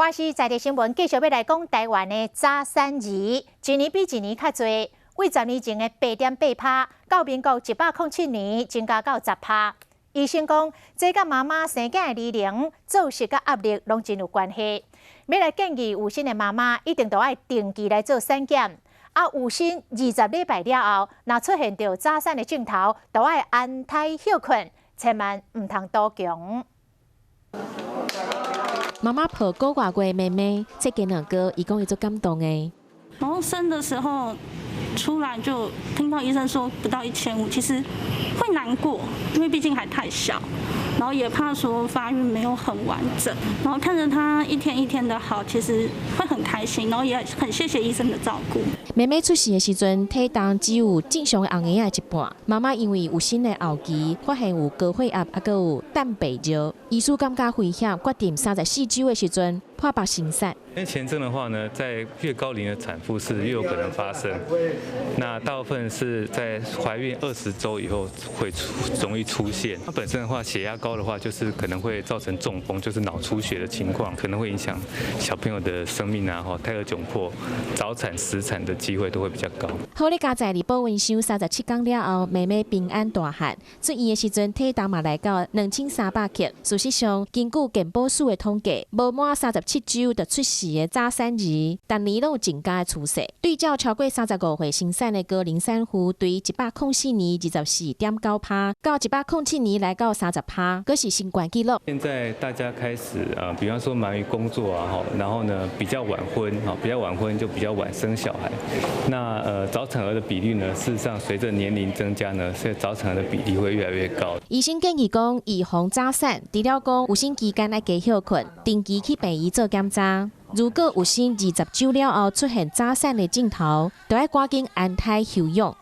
華視在地新聞繼續欲來講台灣的早產兒，一年比一年較濟，對10年前的8.8趴，到民國107年增加到10趴。醫生講，這佮媽媽生囝的年齡、作息佮壓力攏真有關係。欲來建議有身的媽媽一定都愛定期來做產檢。啊，有身20禮拜了後，若出現著早產的症頭，都愛安胎歇睏，千萬毋通賭強。媽媽抱九外月妹妹，這個兩哥，伊講伊足感動的。然後生的時候出來就聽到醫生說不到1500，其實會難過，因為畢竟還太小，然後也怕說發育沒有很完整，然後看着他一天一天的好，其實會很開心，然後也很謝謝醫生的照顧。妹妹出世的時陣，體重只有正常的紅嬰仔一半。媽媽因為有身的後期發現有高血壓，猶閣有蛋白尿，醫師感覺危險，決定34週的時陣破腹生產。因為前症的話呢，在越高齡的產婦是越有可能發生。那大部分是在懷孕20週以後會出容易出現。它本身的話，血壓高的話，就是可能會造成中風，就是腦出血的情況，可能會影響小朋友的生命啊，吼，胎兒窘迫、早產、死產的機會都會比較高。好佳哉佇保溫箱37工了後，妹妹平安大漢。出院的時陣，體重嘛來到2300克。事實上，根據健保署的統計，無滿37週就出世的早產兒，逐年攏有增加的趨勢。對照超過35歲生產的高齡產婦，對104年24.9趴，到107年來到30趴，閣是新懸紀錄。現在大家開始啊，比方說忙於工作啊，吼，然後呢比較晚婚，哈，比較晚婚就比較晚生小孩。那早產兒的比率呢，事實上隨着年齡增加呢，所以早產兒的比例會越來越高。醫生建議講，預防早產，除了講有身期間愛加歇睏，定期去病院做檢查。如果有身20週了後出現早產的症頭，就愛趕緊安胎休養。